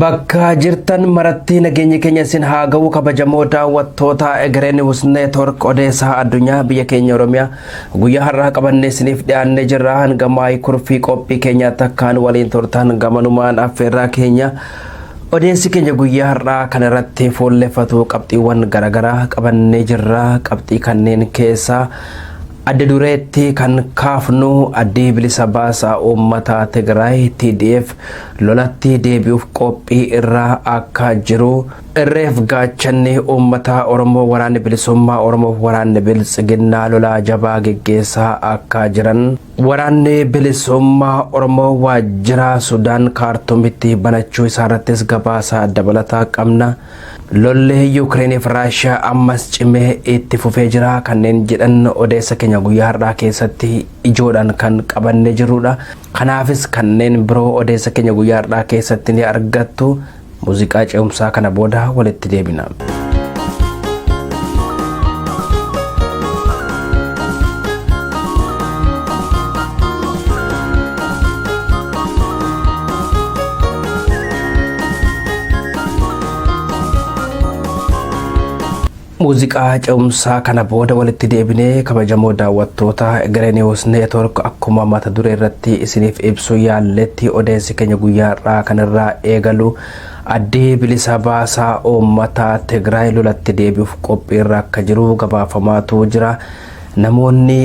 Bakka jirtan maratti nageenyi keenya isin haa ga'u kabajamoo daawwattoota Egeree News Network odeessaa addunyaa biyya keenya Oromiyaa guyyaa har'aa qabannee isiniif dhiyaannee jirra. Hanga maayii kurfii qophii keenyaatti akkaan waliin turtan gamanumaan affeerraa keenya. Odeessi keenya guyyaa har'aa kan irratti fuulleffatu qabxiiwwan garaagaraa qabannee jirra. Qabxii kanneen keessaa adda dureetti kan kaafnu addi bilisa baasaa uummata Tigraay TDF lolatti deebi'uuf qophii irra akka jiru, irreef gaachanni uummata Oromoo waraanni bilisummaa Oromoof waraanni biltsiginnaa lolaa jabaa geggeessaa akka jiran, waraanni bilisummaa Oromoo waajjira Sudaan Kaartumitti banachuu isaarrattis gabaasa dabalataa qabna. Lolli Yukireeniif Raashiyaa ammas cimee itti fufee jira kanneen jedhan odeessa keenya guyyaa har'aa keessatti ijoodhaan kan qabannee jirrudha. Kanaafis kanneen biroo odeessa keenya guyyaa har'aa keessatti ni argattu. Muuziqaa ce'umsaa kana booda walitti deebina. Muuziqaa ce'umsaa kana booda walitti deebinee kabajamoo daawwattoota Egeree News Network akkuma mata duree irratti isiniif ibsu yaalletti odeessi keenya guyyaa har'aa kanarraa eegalu addi bilisa baasaa uummata Tigraay lolatti deebi'uuf qophiirra akka jiru gabaafamaatu jira. Namoonni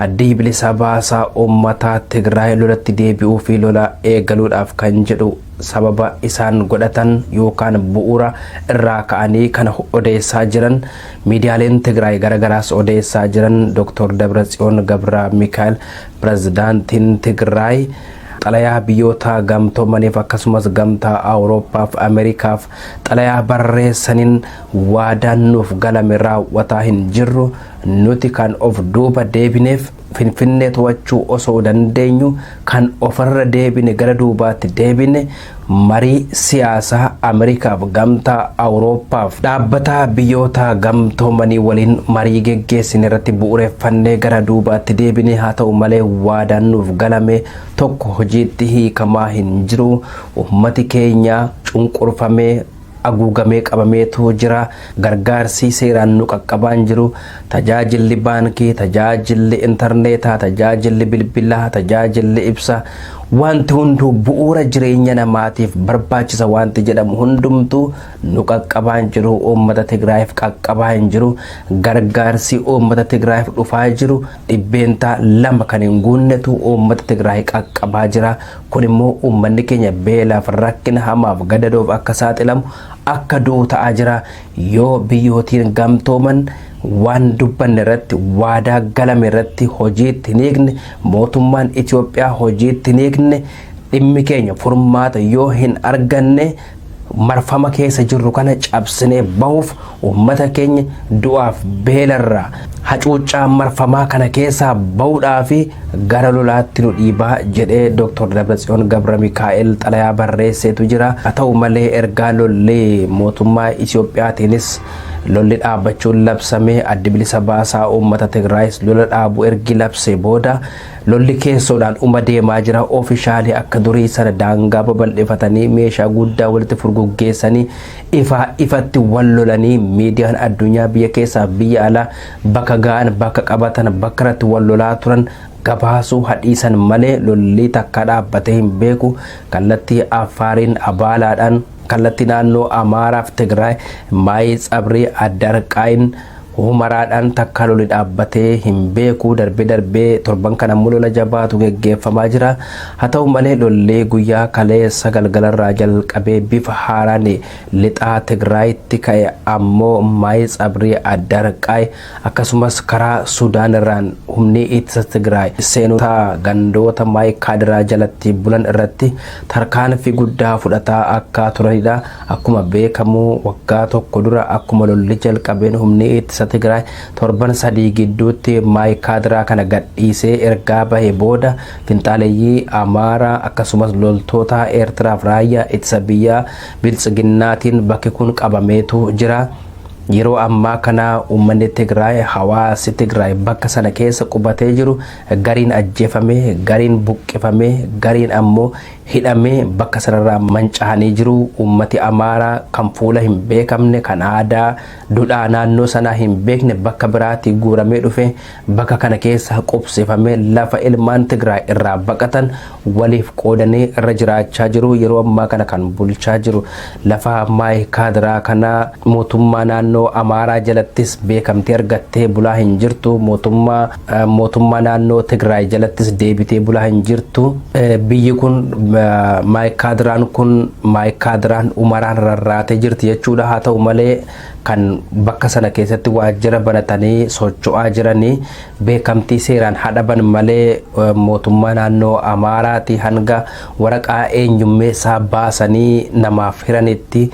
addi bilisa baasaa uummata Tigraay lolatti deebi'uu fi lola eegaluudhaaf kan jedhu sababa isaan godhatan yookaan bu'uura irraa ka'anii kana odeessaa jiran miidiyaaleen Tigraay garagaraas odeessaa jiran Dr. Dabratsiyoon Gabra Mikaa'el pirezidaantiin Tigraay xalayaa biyyoota gamtoomaniif akkasumas gamtaa Awurooppaaf Ameerikaaf xalayaa barreessaniin waadaan nuuf galame raawwataa hin jirru, nuti kan of duuba deebineef Finfinnee to'achuu osoo dandeenyu kan ofirra deebine gara duubaatti deebine marii siyaasaa Ameerikaaf gamtaa Awurooppaaf dhaabbata biyyoota gamtoomanii waliin marii geggeessine irratti bu'uureffannee gara duubaatti deebine. Haa ta'u malee waadaan nuuf galame tokko hojiitti hiikamaa hin jiru. Ummati keenya cunqurfamee haguugamee qabameetu jira. Gargaarsi seeraan nu qaqqabaa hin jiru. Tajaajilli baankii, tajaajilli intarneetaa, tajaajilli bilbilaa, tajaajilli ibsaa, wanti hunduu bu'uura jireenya namaatiif barbaachisa wanti jedhamu hundumtuu nu qaqqabaa hin jiru. Uummata Tigraayiif qaqqabaa hin jiru. Gargaarsi uummata Tigraayiif dhufaa jiru 2% kan hin guunnetu uummata Tigraay qaqqabaa jira. Kun immoo uummanni keenya beelaaf, rakkina hamaaf, gadadoof akka saaxilamu, akka du'u ta'aa jira. Yoo biyyootiin gamtooman waan dubbanne irratti, waadaa galame irratti hojiitti hin hiikne, mootummaan Itoophiyaa hojiitti hin hiikne, dhimmi keenya furmaata yoo hin arganne, marfama keessa jirru kana cabsinee bahuuf, uummata keenya du'aaf beelarraa hacuuccaa marfamaa kana keessaa bahuudhaaf gara lolaatti nu dhiibaa jedhee Dr. Dabratsiyoon Gabra Mikaa'el xalayaa barreesseetu jira. Haa ta'u malee ergaa lolli mootummaa Itoophiyaatiinis lolli dhaabbachuun labsame, addi bilisa baasaa uummata Tigraayis lola dhaabu ergi labse booda lolli keessoodhaan uma deemaa jira. Oofishaalee akka durii sana daangaa babal'ifatanii meeshaa guddaa walitti furguggeessanii ifaa ifatti wal lolanii miidiyaan addunyaa biyya keessaa biyya alaa bakka ga'an, bakka qabatan, bakka irratti wal lolaa turan gabaasuu hadhiisan malee lolli takka dhaabbatee hin beeku. Kallattii Affaariin Abaalaadhaan, kallattii naannoo Amaaraaf Tigraay Maayii Tsabrii Addarqaayin Humaraadhaan takka lolli dhaabbatee hin beeku. Darbee darbee torban kana immoo lola jabaatu geggeeffamaa jira. Haa ta'u malee lolli guyyaa kaleessa galgalarraa jalqabee bifa haaraan lixaa Tigraayitti ka'e ammoo Maayii Tsabrii Addarqaay akkasumas karaa Sudaan irraan humni ittisa Tigraay seenota gandoota Maayii Kaadiraa jalatti bulan irratti tarkaanfii guddaa fudhataa akka turanidha. Akkuma beekamu waggaa tokko dura akkuma lolli jalqabeen humni ittisa Tigraay torban 3 gidduutti Maayikaadiraa kana gadhiisee ergaa bahe booda finxaaleyyii Amaaraa akkasumas loltoota Eertiraaf raayyaa ittisa biyyaa biltsiginnaatiin bakki kun qabameetu jira. Yeroo ammaa kana uummanni Tigraay, hawaasi Tigraay bakka sana keessa qubatee jiru gariin ajjeefamee, gariin buqqifamee, gariin ammoo hidhamee bakka sanarraa manca'anii jiru. Uummati Amaaraa kan fuula hin beekamne, kan aadaa dudhaa naannoo sanaa hin beekne bakka biraatii guuramee dhufe bakka kana keessa qubsifamee lafa ilmaan Tigraay irraa baqatan waliif qoodanii irra jiraachaa jiru. Yeroo ammaa kana kan bulchaa jiru lafa Maayikaadiraa kana mootummaa naannoo Amaaraa jalattis beekamtii argattee bulaa hin jirtu. Mootummaa naannoo Tigraay jalattis deebitee bulaa hin jirtu. Biyyi kun Maayikaadiraan kun Maayikaadiraan Umaraan rarraatee jirti jechuudha. Haa ta'u malee kan bakka sana keessatti waajjira banatanii socho'aa jiranii beekamtii seeraan hadhaban malee mootummaa naannoo Amaaraati hanga waraqaa eenyummeessaa baasanii namaaf hiranitti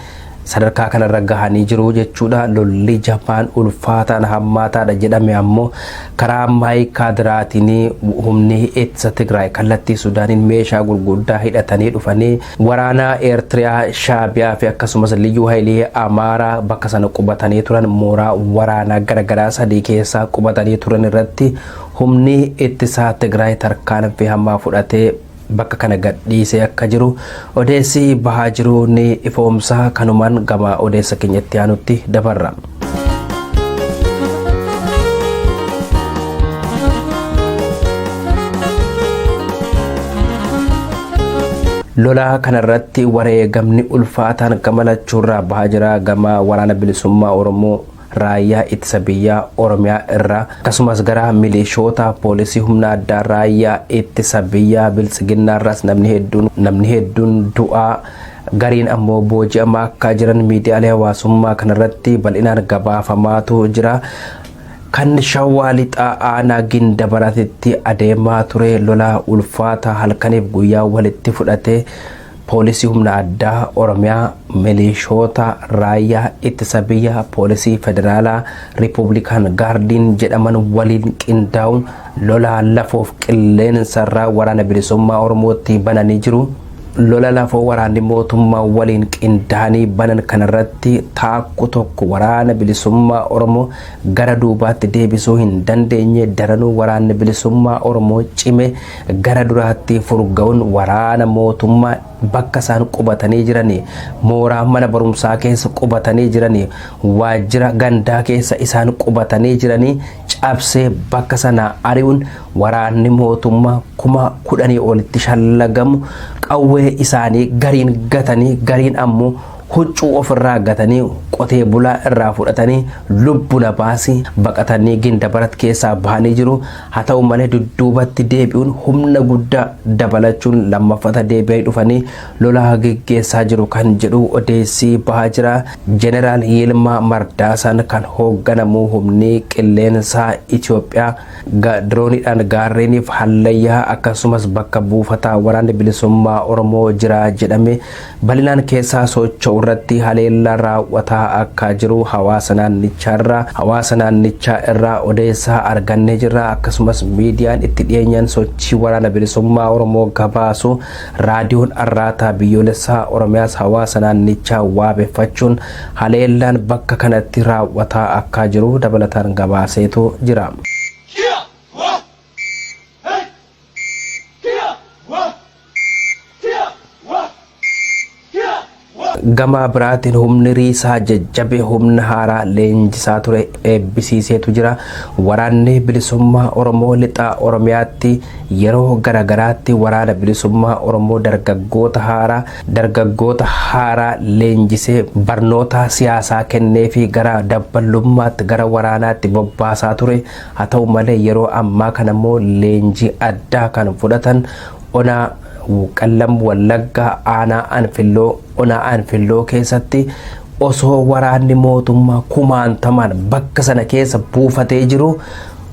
sadarkaa kanarra gahanii jiru jechuudha. Lolli jabaan ulfaataan hammaataadha jedhame ammoo karaa Maayikaadiraatiin humni ittisa Tigraay kallattii Sudaaniin meeshaa gurguddaa hidhatanii dhufanii waraana Eertiriyaa, Shaabiyaa fi akkasumas Liyyuu Haayilii Amaaraa bakka sana qubatanii turan mooraa waraanaa garaagaraa sadii keessaa qubatanii turan irratti humni ittisaa Tigraay tarkaanfii hamaa fudhatee bakka kana gadhiisee akka jiru odeessi bahaa jiru ni ifoomsa. Kanumaan gama odeessa keenyatti aanutti dabarra. Lola kanarratti wareegamni ulfaataan gama lachuurraa bahaa jira. Gama Waraana Bilisummaa Oromoo, Raayyaa Ittisa Biyyaa Oromiyaa irraa, akkasumas gara milishoota poolisii humna addaa raayyaa ittisa biyyaa Biltsiginnaa irraas namni hedduun du'aa, gariin ammoo booji'amaa akka jiran miidiyaalee hawaasummaa kanarratti bal'inaan gabaafamaatu jira. Kan Shawaa Lixaa aanaa Gindabaratitti adeemaa ture lola ulfaata halkaniif guyyaa walitti fudhatee poolisii humna addaa Oromiyaa, milishoota raayyaa ittisa biyyaa, poolisii federaalaa, Republican Guardiin jedhaman waliin qindaa'uun lola lafoof qilleensarraa Waraana Bilisummaa Oromootti bananii jiru. Lola lafoo waraanni mootummaa waliin qindaa'anii banan kanarratti taakku tokko Waraana Bilisummaa Oromoo gara duubaatti deebisuu hin dandeenye. Daranuu Waraanni Bilisummaa Oromoo cime gara duraatti furga'uun waraana mootummaa bakka isaan qubatanii jiranii, mooraa mana barumsaa keessa qubatanii jiranii, waajjira gandaa keessa isaan qubatanii jiranii cabsee bakka sana ari'uun waraanni mootummaa 10,000 olitti shallagamu qawwee isaanii gariin gatanii, gariin ammoo huccuu ofirraa gatanii, qotee bulaa irraa fudhatanii, lubbu na baasii baqatanii Gindabarat keessaa bahanii jiru. Haa ta'u malee dudduubatti deebi'uun humna guddaa dabalachuun lammaffata deebi'anii dhufanii lola geggeessaa jiru kan jedhu odeessii bahaa jira. Jeneraal Yilmaa Mardaasaan kan hoogganamu humni qilleensaa Itoophiyaa dirooniidhaan gaarreeniif hallayyaa akkasumas bakka buufataa Waraanni Bilisummaa Oromoo jira jedhame bal'inaan keessaa socho'u irratti haleellaa raawwataa akka jiru hawaasa naannichaa irraa odeessaa argannee jirra. Akkasumas miidiyaan itti dhiyeenyaan sochii Waraana Bilisummaa Oromoo gabaasu, Raadiyoon Arraataa Biyyoolessaa Oromiyaas, hawaasa naannichaa waabeffachuun haleellaan bakka kanatti raawwataa akka jiru dabalataan gabaaseetu jira. Kia! Wa! Hey! Kia! Wa! Kia! Wa! Kia! Wa! Gama biraatiin humni riisaa jajjabe humna haaraa leenjisaa ture eebbisiiseetu jira. Waraanni Bilisummaa Oromoo Lixa Oromiyaatti yeroo garagaraatti Waraana Bilisummaa Oromoo dargaggoota haaraa leenjisee, barnoota siyaasaa kennee fi gara dabballummaatti, gara waraanaatti bobbaasaa ture. Haa ta'u malee yeroo ammaa kana immoo leenjii addaa kan fudhatan onaa Qallam Wallaggaa aanaa Anfilloo, onaa Anfilloo keessatti osoo waraanni mootummaa kumaantamaan bakka sana keessa buufatee jiru,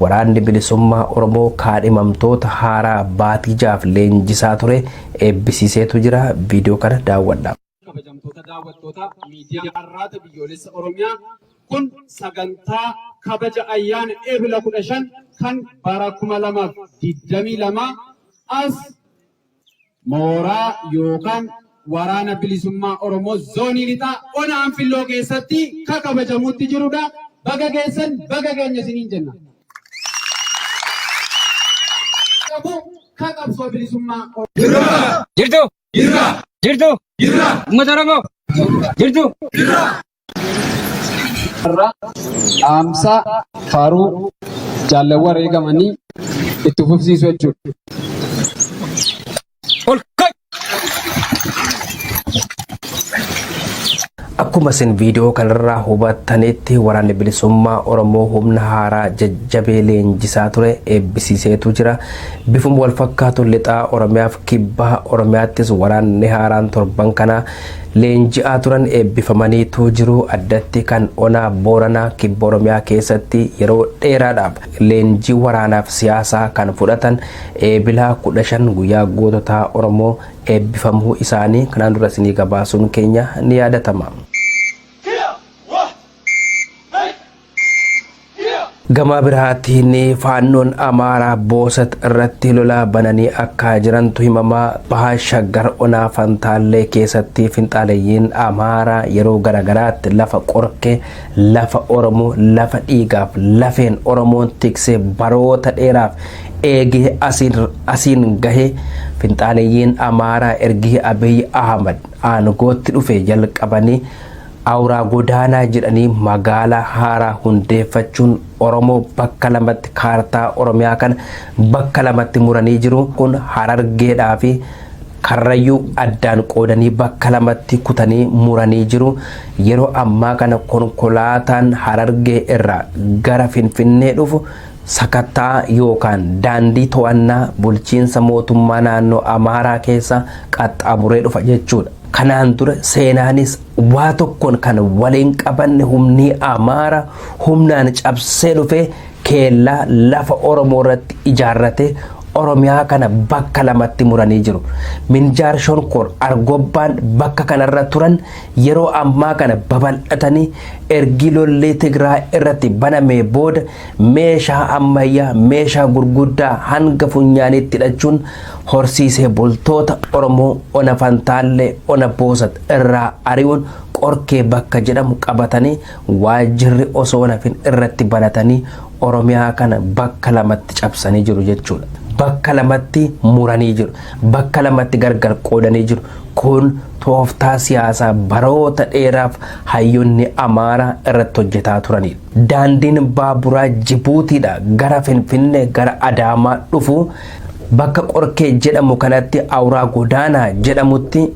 Waraanni Bilisummaa Oromoo kaadhimamtoota haaraa baatii 6f leenjisaa ture eebbisiiseetu jira. Viidiyoo kana daawwadha. Kabajamtoota daawwattoota miidiyaa Arraata Biyyoolessa Oromiyaa, kun sagantaa kabaja ayyaana Eebila 15 kan bara 2022 as mooraa yookaan Waraana Bilisummaa Oromoo Zoonii Lixaa Ona Anfilloo keessatti ka kabajamuutti jirudha. Baga geessan, baga geenye isiniin jenna. Qabu ka qabsoo bilisummaa Jirtu? Jirtu? Uummata Oromoo? Jirtu? Irraa dhaamsa faaruu jaallan wareegamanii itti fufsiisu jechuudha. Ol ka'i! Akkuma isin viidiyoo kanarraa hubattanitti, Waraanni Bilisummaa Oromoo humna haaraa jajjabee leenjisaa ture eebbisiiseetu jira. Bifuma wal fakkaatu lixaa Oromiyaaf kibbaa Oromiyaattis waraanni haaraan torban kana leenji'aa turan eebbifamaniitu jiru. Addatti kan onaa Booranaa kibba Oromiyaa keessatti yeroo dheeraadhaaf leenjii waraanaaf siyaasaa kan fudhatan Eebilaa 15 guyyaa goototaa Oromoo eebbifamuu isaanii kanaan dura isinii gabaasuun keenya ni yaadatama. Gama biraatiin faannoon Amaaraa Boosat irratti lola bananii akka jirantu himamaa. Baha Shaggar Onaa Fantaallee keessatti finxaaleyyiin Amaaraa yeroo garagaraatti lafa Qorkee, lafa Oromoo, lafa dhiigaaf lafeen Oromoon tiksee baroota dheeraaf eegee asiin gahe finxaaleyyiin Amaaraa ergii Abiy Ahmad aangootti dhufe jalqabanii Awuraa Godaanaa jedhanii magaalaa haaraa hundeeffachuun Oromoo bakka lamatti, kaartaa Oromiyaa kana bakka lamatti muranii jiru. Kun Harargeedhaa fi Karrayyuu addaan qoodanii bakka lamatti kutanii muranii jiru. Yeroo ammaa kana konkolaataan Harargee irraa gara Finfinnee dhufu sakattaa yookaan daandii to'annaa bulchiinsa mootummaa naannoo Amaaraa keessa qaxxaamuree dhufa jechuudha. Kanaan dura seenaanis waa tokkoon kan waliin qabanne humni Amaara humnaan cabsee dhufee keellaa lafa Oromoo irratti ijaarratee Oromiyaa kana bakka lamatti muranii jiru. Minjaar Shonkoor Argobbaan bakka kanarra turan yeroo ammaa kana babal'atanii ergii lolli Tigraay irratti banamee booda meeshaa ammayyaa, meeshaa gurguddaa hanga funyaaniitti hidhachuun horsiisee bultoota Oromoo Ona Fantaallee, Ona Boosat irraa ari'uun Qorkee bakka jedhamu qabatanii waajjirri osoo nafin irratti banatanii Oromiyaa kana bakka lamatti cabsanii jiru jechuudha. Bakka lamatti muranii jiru. Bakka lamatti gargar qoodanii jiru. Kun tooftaa siyaasaa baroota dheeraaf hayyoonni Amaaraa irratti hojjetaa turanidha. Daandiin baaburaa Jibuutiidha gara Finfinnee gara Adaamaa dhufu bakka Qorkee jedhamu kanatti, Awuraa Godaanaa jedhamutti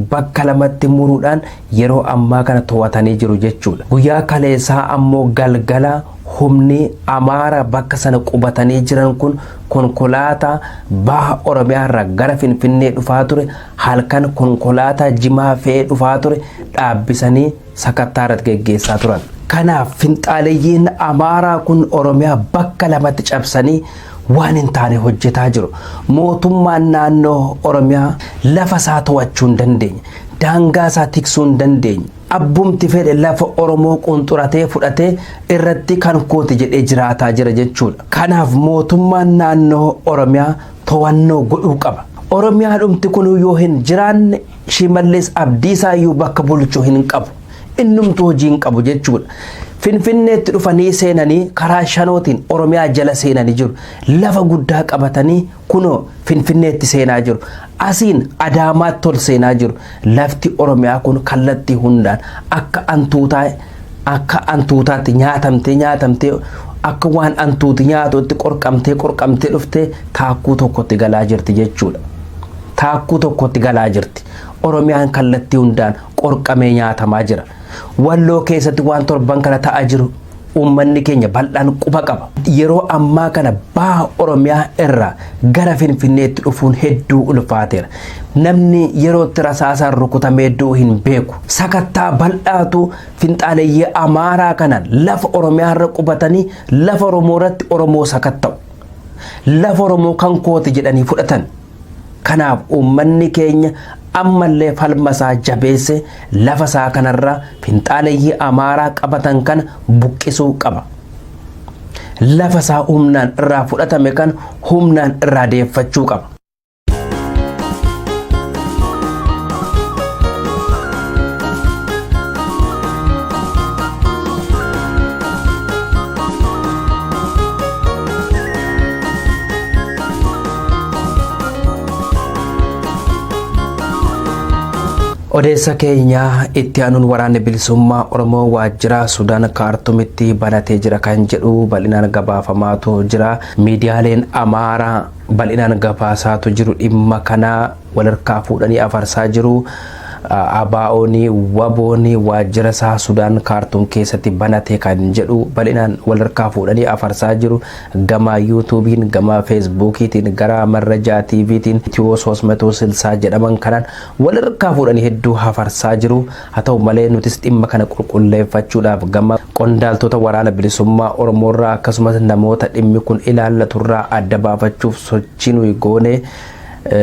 bakka lamatti muruudhaan yeroo ammaa kana to'atanii jiru jechuudha. Guyyaa kaleessaa ammoo galgala humni Amaara bakka sana qubatanii jiran kun konkolaataa baha Oromiyaa irraa gara Finfinnee dhufaa ture, halkan konkolaataa jimaa fe'ee dhufaa ture dhaabbisanii sakattaa irratti geggeessaa turan. Kanaaf finxaaleyyiin Amaaraa kun Oromiyaa bakka lamatti cabsanii waan hin taane hojjetaa jiru. Mootummaan naannoo Oromiyaa lafa isaa to'achuu hin dandeenye. Daangaa isaa tiksuu hin dandeenye. Abbumti fedhe lafa Oromoo qunxuratee fudhatee irratti kan kooti jedhee jiraataa jira jechuudha. Kanaaf mootummaan naannoo Oromiyaa to'annoo godhuu qaba. Oromiyaa dhumti kun yoo hin jiraanne Shimallis Abdiisaa iyyuu bakka bulchu hin qabu. Innumtuu hojii hin qabu jechuudha. Finfinneetti dhufanii seenanii karaa shanootiin Oromiyaa jala seenanii jiru. Lafa guddaa qabatanii kunoo Finfinneetti seenaa jiru. Asiin Adaamaatti ol seenaa jiru. Lafti Oromiyaa kun kallattii hundaan akka antuutaa akka antuutaatti nyaatamtee nyaatamtee, akka waan antuuti nyaatutti qorqamtee qorqamtee dhuftee taakkuu tokkotti galaa jirti jechuudha. Taakkuu tokkotti galaa jirti. Oromiyaan kallattii hundaan qorqamee nyaatamaa jira. Walloo keessatti waan torban kana ta'aa jiru uummanni keenya bal'aan quba qaba. Yeroo ammaa kana baha Oromiyaa irraa gara Finfinneetti dhufuun hedduu ulfaateera. Namni yerootti rasaasaan rukutamee du'u hin beeku. Sakattaa bal'aatu finxaaleyyii Amaaraa kanaan lafa Oromiyaa irra qubatanii lafa Oromoo irratti Oromoo sakatta'u. Lafa Oromoo kan kooti jedhanii fudhatan. Kanaaf uummanni keenya ammallee falma isaa jabeesse lafa isaa kanarraa finxaaleyyii Amaaraa qabatan kana buqqisuu qaba. Lafa isaa humnaan irraa fudhatame kana humnaan irraa deeffachuu qaba. Odeessa keenya itti aanuun waraanni bilisummaa Oromoo waajjira Sudaan Kaartumitti banatee jira kan jedhu bal'inaan gabaafamaatu jira. Miidiyaaleen Amaaraa bal'inaan gabaasaatu jiru, dhimma kana walharkaa fuudhanii afarsaa jiru. ABO'n, WBO'n waajjira isaa Sudaan Kaartuum keessatti banate kan jedhu bal'inaan walharkaa fuudhanii afarsaa jiru. Gama YouTubeiin, gama Facebookiitiin, gara Marrajaa TVtiin, Itiyoo Soosmatoo Silsaa jedhaman kanaan walharkaa fuudhanii hedduu afarsaa jiru. Haa ta'u malee, nutis dhimma kana qulqulleeffachuudhaaf gama qondaaltota waraana bilisummaa Oromoorraa akkasumas namoota dhimmi kun ilaallaturraa adda baafachuuf sochii nuyi goone,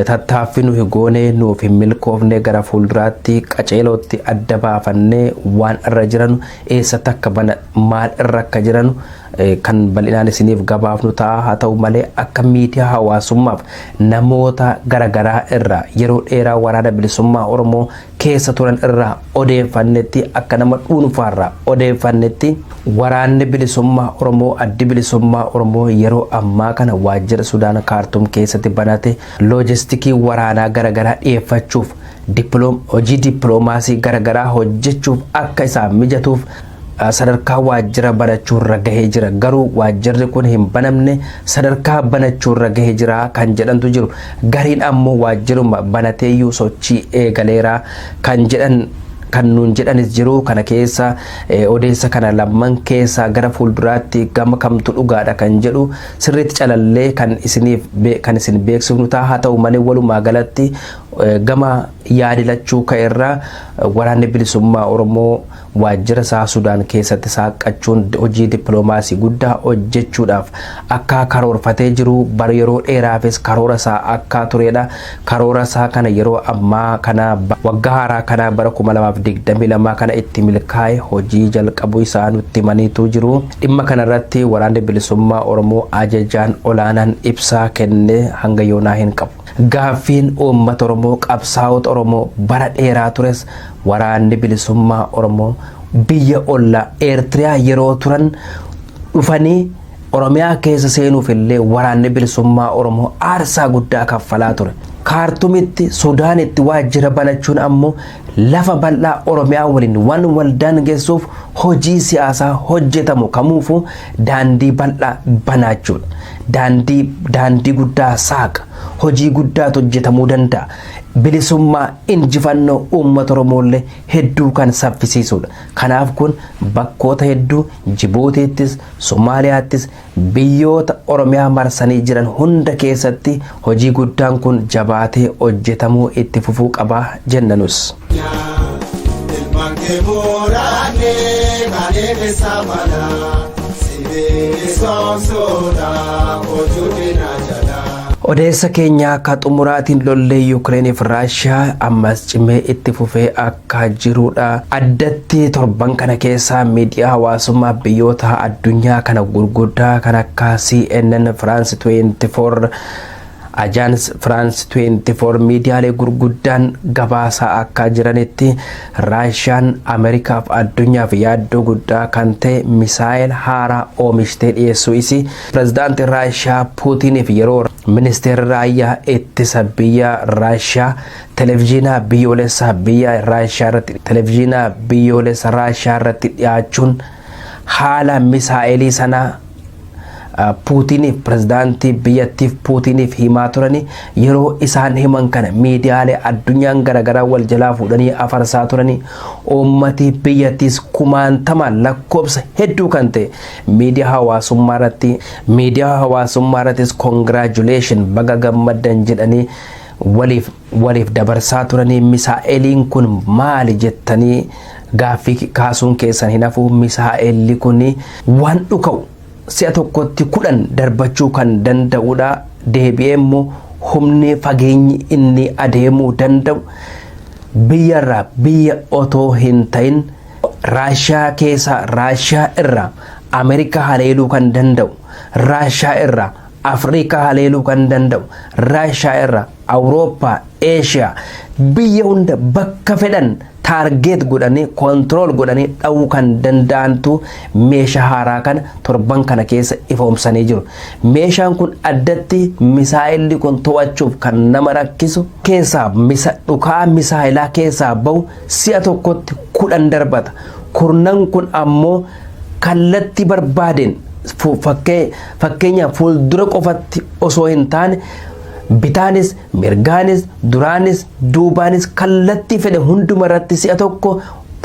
tattaaffii nuyi goone nuuf hin milkoofne. Gara fuulduraatti qaceelootti adda baafannee waan irra jiranu, eessatti akka bana, maal irra akka jiranu kan bal'inaan isiniif gabaafnu ta'a. Haa ta'u malee, akka miidiyaa hawaasummaaf namoota garaagaraa irraa yeroo dheeraa waraana bilisummaa Oromoo keessa turan irraa odeeffannetti, akka nama dhuunfaarraa odeeffannetti, waraanni bilisummaa Oromoo, addi bilisummaa Oromoo yeroo ammaa kana waajjira Sudaan Kaartuum keessatti banate loojistikii waraanaa garaagaraa dhiyeeffachuuf, hojii dippiloomaasii garaagaraa hojjechuuf akka isaan mijatuuf sadarkaa waajjira banachuurra gahee jira. Garuu waajjirri kun hin banamne, sadarkaa banachuurra gahee jira kan jedhantu jiru. Gariin ammoo waajjiruma banateeyyuu sochii eegaleera kan jedhan kan nuun jedhanis jiru. Kana keessa, odeessa kana lamman keessa gara fuulduraatti gama kamtu dhugaadha kan jedhu sirriitti calallee kan isiniif kan isin beeksifnu ta'a. Haa ta'u malee, walumaa galatti gama yaadilachuu ka'erraa waraanni bilisummaa Oromoo waajjira isaa Sudaan keessatti saaqqachuun hojii dippiloomaasii guddaa hojjechuudhaaf akka karoorfatee jiru, bara yeroo dheeraafis karoora isaa akka turedha. Karoora isaa kana yeroo ammaa kana, waggaa haaraa kana, bara 2022 kana itti milkaa'e hojii jalqabuu isaa nutti himaniitu jiru. Dhimma kanarratti waraanni bilisummaa Oromoo ajajaan olaanaan ibsaa kenne hanga yoonaa hin qabu. Gaaffiin uummata Oromoo, qabsaa'ota Oromoo bara dheeraa tures, waraanni bilisummaa Oromoo biyya ollaa Eertiriyaa yeroo turan dhufanii Oromiyaa keessa seenuuf illee waraanni bilisummaa Oromoo aarsaa guddaa kaffalaa ture. Kaartumitti, Sudaanitti waajjira banachuun ammoo lafa bal'aa Oromiyaa waliin waan wal daangessuuf hojii siyaasaa hojjetamu kamuufuu daandii bal'aa banaachuudha. Daandii guddaa saaqa. Hojii guddaatu hojjetamuu danda'a. Bilisummaa, injifannoo uummata Oromoollee hedduu kan saffisiisudha. Kanaaf kun bakkoota hedduu, Jibuutiittis, Somaaliyaattis, biyyoota Oromiyaa marsanii jiran hunda keessatti hojii guddaan kun jabaatee hojjetamuu itti fufuu qabaa jennanus. Ilmaan kee muraanee kalee keessa mala sibiisoomsuudha hojii diinaa jala. Odeessa keenya akka xumuraatiin lollee Yukireeniif Raashiyaa ammas cimee itti fufee akka jirudha. Addatti torban kana keessa miidiyaa hawaasummaa biyyoota addunyaa kana gurguddaa kan akka CNN, France 24, Agence France 24, miidiyaalee gurguddaan gabaasaa akka jiranitti, Raashiyaan Ameerikaaf addunyaaf yaaddoo guddaa kan ta'e misaayil haaraa oomishtee dhiyeessuu isii pirezidaantii Raashiyaa Puutiniif yeroo ministeerri raayyaa ittisa biyya Raashiyaa televezyiinaa biyyoolessaa biyya Raashiyaa irratti, televezyiinaa biyyoolessa Raashiyaa irratti dhiyaachuun haala misaa'elii sanaa Puutiniif, pirezidaantii biyyattiif Puutiniif himaa turani. Yeroo isaan himan kana miidiyaalee addunyaan garaagaraa wal jalaa fuudhanii afarsaa turani. Uummati biyyattiis kumaantamaan lakkoobsa hedduu kan ta'e miidiyaa hawaasummaa irrattis "Congratulation, baga gammaddan" jedhanii waliif dabarsaa turanii. Misaa'eliin kun maali jettanii gaaffii kaasuun keessan hin hafu. Misaa'elli kun waan dhuka'u si'a tokkotti 10 darbachuu kan danda'udha. Deebi'ee immoo humni fageenyi inni adeemuu danda'u biyyarraa biyya otoo hin ta'in Raashiyaa keessa, Raashiyaa irraa Ameerikaa haleeluu kan danda'u, Raashiyaa irraa Afrikaa haleeluu kan danda'u, Raashiyaa irraa Awurooppaa, Eeshiyaa, Biyya hunda bakka fedhan target godhanii, control godhanii dha'uu kan danda'antu meeshaa haaraa kana torban kana keessa ifoomsanii jiru. Meeshaan kun addatti misaa'illi kun to'achuuf kan nama rakkisu keessaa misa dhukaa misaa'ilaa keessaa bahu si'a tokkotti 10 darbata. Kurnan kun ammoo kallattii barbaadeen, fakkeenyaaf fuuldura qofatti osoo hin taane, bitaanis, mirgaanis, duraanis, duubaanis, kallattii fedhe hunduma irratti si'a tokko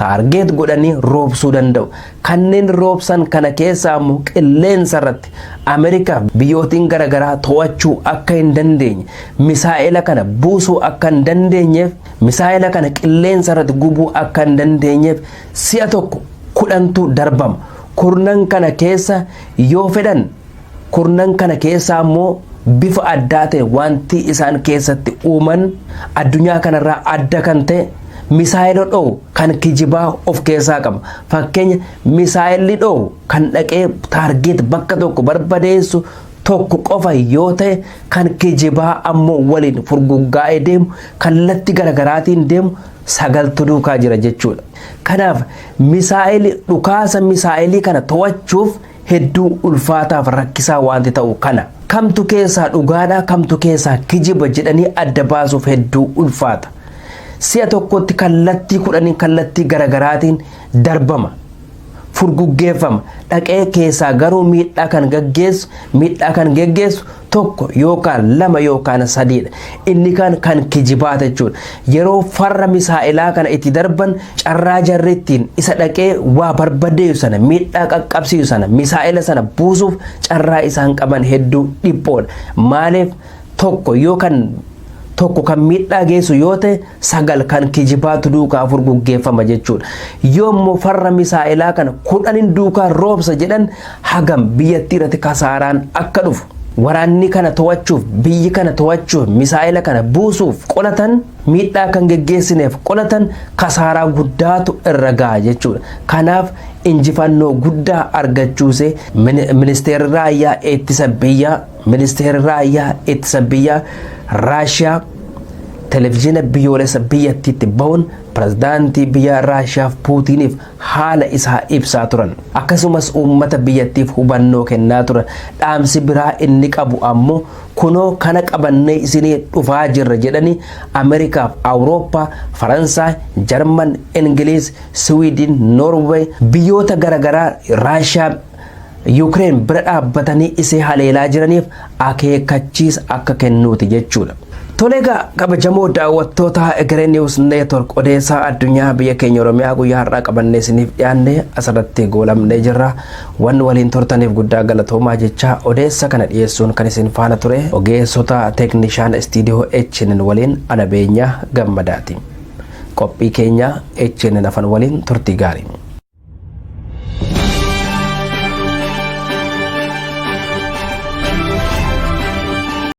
target godhanii roobsuu danda'u. Kanneen roobsan kana keessaa immoo qilleensa irratti Ameerikaaf biyyootiin garaagaraa to'achuu akka hin dandeenye, misaa'ila kana buusuu akka hin dandeenyeef, misaa'ila kana qilleensa irratti gubuu akka hin dandeenyeef si'a tokko 10tu darbama. Kurnan kana keessa yoo fedhan, kurnan kana keessa ammoo bifa addaa ta'e wanti isaan keessatti uuman, addunyaa kanarraa adda kan ta'e, misaa'ila dho'u kan kijibaa of keessaa qaba. Fakkeenya, misaa'illi dho'u kan dhaqee target bakka tokko barbadeessu tokko qofa yoo ta'e, kan kijibaa ammoo waliin furguggaa'ee deemu, kallattii garaagaraatiin deemu sagaltu duukaa jira jechuudha. Kanaaf misaa'illi dhukaasa misaa'ilii kana to'achuuf hedduu ulfaataaf rakkisaa wanti ta'u kana. Kamtu keessaa dhugaadhaa, kamtu keessaa kijiba jedhanii adda baasuuf hedduu ulfaata. Si'a tokkotti kallattii 10n kallattii garagaraatiin darbama. Furguggeeffama. Dhaqee keessaa garuu miidhaa kan geggeessu tokko yookaan lama yookaan sadiidha. Inni kan kan kijibaata jechuudha. Yeroo farra misaa'ilaa kana itti darban, carraa jarri ittiin isa dhaqee waa barbadeessu sana, miidhaa qaqqabsiisu sana, misaa'ila sana buusuuf carraa isaan qaban hedduu dhiphoodha. Maaliif? Tokko yookaan tokko kan miidhaa geessu yoo ta'e, sagal kan kijibaatu duukaa furguggeeffama jechuudha. Yoo immoo farra misaa'ilaa kana 10n duukaa roobsa jedhan, hagam biyyattii irratti kasaaraan akka dhufu. Waraanni kana to'achuuf, biyyi kana to'achuuf, misaa'ila kana buusuuf qolatan, miidhaa kan geggeessineef qolatan, kasaaraa guddaatu irra gaha jechuudha. Kanaaf injifannoo guddaa argachuuse ministeerri raayyaa ittisa biyyaa Raashiyaa televizyiina biyyoolessa biyyattiitti bahuun pirezidaantii biyya Raashiyaaf Puutiniif haala isaa ibsaa turan. Akkasumas uummata biyyattiif hubannoo kennaa turan. Dhaamsi biraa inni qabu ammoo kunoo kana qabannee isinii dhufaa jirra jedhanii Ameerikaaf Awurooppaa, Faransaay, Jarman, Ingiliz, Siwiidin, Noorweey, biyyoota garaagaraa Raashiyaa Yuukireen bira dhaabbatanii isee haleelaa jiraniif akeekkachiisa akka kennuuti jechuudha. Tole egaa, kabajamoo daawwattoota Egeree News Network, odeessaa addunyaa biyya keenya Oromiyaa guyyaa har'aa qabannee isiniif dhiyaanne asirratti goolamnee jirra. Wanni waliin turtaniif guddaa galatoomaa jecha, odeessa kana dhiyeessuun kan isin faana ture ogeessota teeknishaan istiidiyoo HNN waliin ana Beenyaa Gammadaati. Qophii keenya HNN afan waliin turtii gaarii.